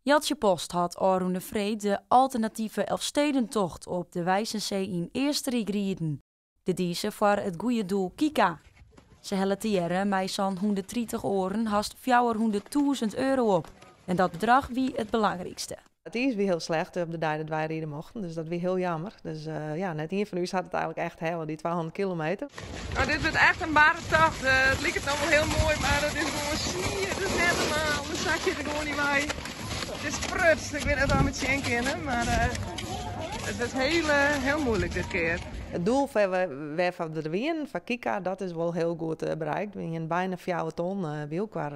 Jeltsje Post hat ôfrûne freed de alternative Elfstedentocht op de Weissensee yn Eastenryk riden. Dit die se foar it goede doel Kika. Se helle tegearre mei sa'n 130 oaren hast 400.000 euro op. En dat bedrach wie it belangrykste. It iis wie hiel slecht op de dei dat wy ride mochten, dus dat wie hiel jammer. Dus ja, net ien fan ús hat it eigenlik echt helle, dy 200 kilometer. No, dit wurdt echt in barre tocht. It liket no wol hiel moai, mar it is gewoan swier. It is net normaal. We sakje der gewoan yn wei. It is prut. Ik wit net oft we it sjen kinne, mar it wurdt hiel, hiel muoilik dit kear. It doel wêrfoar we der wienen, foar Kika, dat is wol hiel goed bereikt. We hienen byna 4 ton by elkoar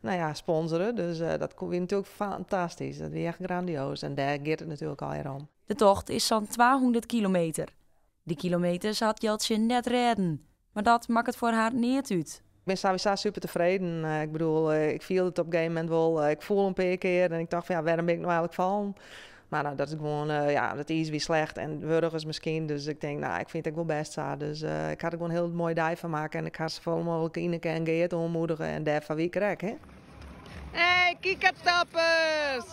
no ja, sponsore. Dus dat wie natuerlik fantastysk. Dat wie echt grandioas. En dêr giet it natuerlik allegear om. De tocht is sa'n 200 kilometer. Dy kilometers hat Jeltsje net rêden, mar dat makket foar har neat út. Ik bin sawiesa super tefreden. Ik bedoel, ik fielde it op in gegeven momint wol. Ik foel in pear kear en ik tocht fan ja, wêrom bin ik no eigenlik fallen? Mar no, dat is gewoan, ja, it iis wie slecht en wurgens miskien. Dus ik tink, no, ik fyn it ek wol bêst sa. Dus ik ha der gewoan in hiel moaie dei fan makke en ik ha safolle mooglik Ineke en Geart oanmoedige en dêrfoar wie ik der ek, hè. Hey, Kika-toppers!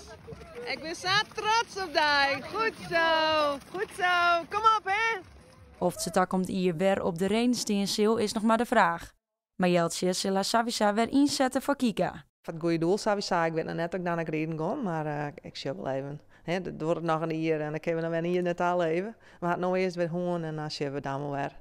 Ik bin sa trots op dy. Goed zo, goed zo. Kom op, hè! Oft se takommend jier wer op de redens stean sil, is noch mar de fraach. Mar Jeltsje sil har sawiesa wer ynsette foar Kika. Foar it goede doel sawiesa. Ik wit noch net oft ik dan ek riden gean, mar ik sjoch wol even. Hè, it duorret noch in jier en dan kinne we noch wer in jier net ta leve. We ha it no earst wer hân en dan sjogge we dan wol wer.